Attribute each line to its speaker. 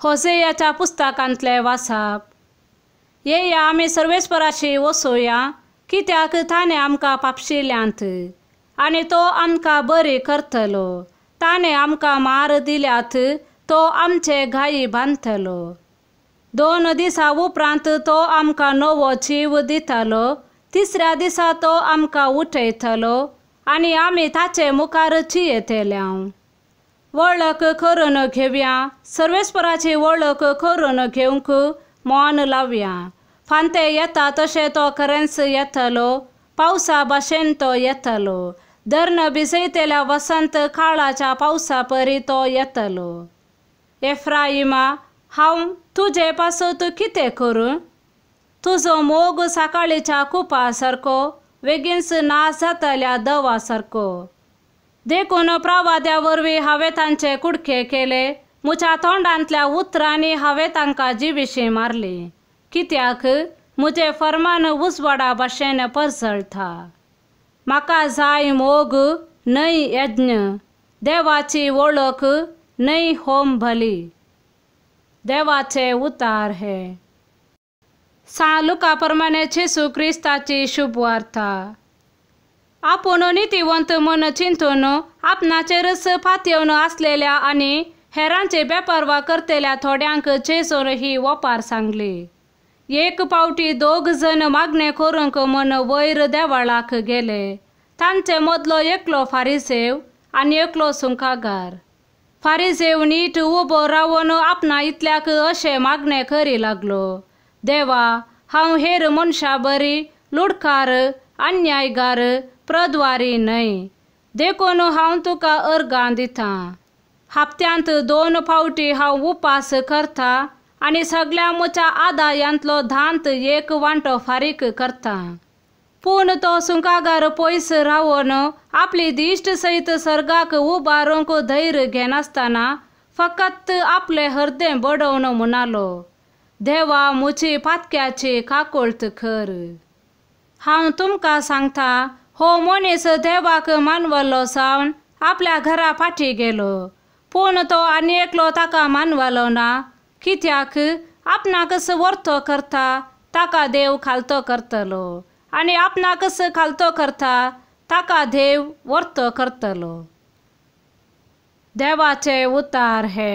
Speaker 1: होसेयाच्या पुस्तकांतले वासाप. येया आमी सर्वेस्पराशी वसोया, कित्याक ताणें आमकां पापशिल्यांत आनी तो आमकां बरी करतलो. ताणें आमकां मार दिल्यात, तो आमचे घाई बांदतलो. 2 दिसां उपरांत तो आमकां नवो जीव दितालो. तिसऱ्या दिसा तो आमकां उठयतलो आनी आमी ताचे मुखार जियेतले. वळख करून घेवया, सर्वेस्पराची वळख करून घेवंक मन लावया. फांते येता तशें तो खरेंच येतलो, पावसा भाशेन तो येतलो. धरण भिजयतल्या वसंत काळाच्या पावसा परी तो येतलो. एफ्राइमा, हांव तुजे पासत कितें करूं? तुजो मोग सकाळीच्या कुपा सारको, वेगींच ना जातल्या दवा सारको. देखून प्रवाद्या वरवीं हांवें तांचे कुडके केले, म्हज्या तोंडांतल्या उतरांनी हांवें तांकां जिविशी मारली. कित्याक म्हजें फर्मान उजवाडा भाशेन परजळटा. म्हाका जाय मोग न्हय यज्ञ, देवाची वळख न्हय होम बली. देवाचे उतार हे. सां लुका प्रमाणे जेजू क्रिस्ताची शुभवार्ता. आपूण नितीवंत म्हूण चिंतून आपणाचेरच पातयेवन आसलेल्या आनी हेरांची बेपर्वा करतल्या थोड्यांक जेजून ही ओपार सांगली. एक पावटी 2 जण मागणें करूंक म्हूण वयर देवळाक गेले. तांचे मदलो एकलो फारिसेव आनी एकलो सुंकागार. फारिसेव नीट उबो रावन आपणा इतल्याक अशें मागणें करी लागलो, देवा, हांव हेर मनशां बरी लुडकार, अन्यायगार, प्रद्वारी न्हय, देखून हांव तुका अर्गां दितां. हप्त्यांत 2 फावटी हांव उपास करता आनी सगल्या म्हज्या आदायांतलो धांत 1 वांटो फारीक करता. पूण तो सुंकागार पयस रावन आपली दिश्ट सयत सर्गाक उबारूंक धैर्य घेनासतना फकत आपलें हृदय बडोवन म्हणालो, देवा, म्हजी पातक्याची काकुळट कर. हांव तुमकां सांगता, हो मनीस देवाक मानवलो जावन आपल्या घरा फाटी गेलो, पूण तो आनी एकलो ताका मानवलो ना. कित्याक आपणाकच वर्तो करता ताका देव खालतो करतलो आनी आपणाकच खालतो करता ताका देव वर्तो करतलो. देवाचे उतार हे.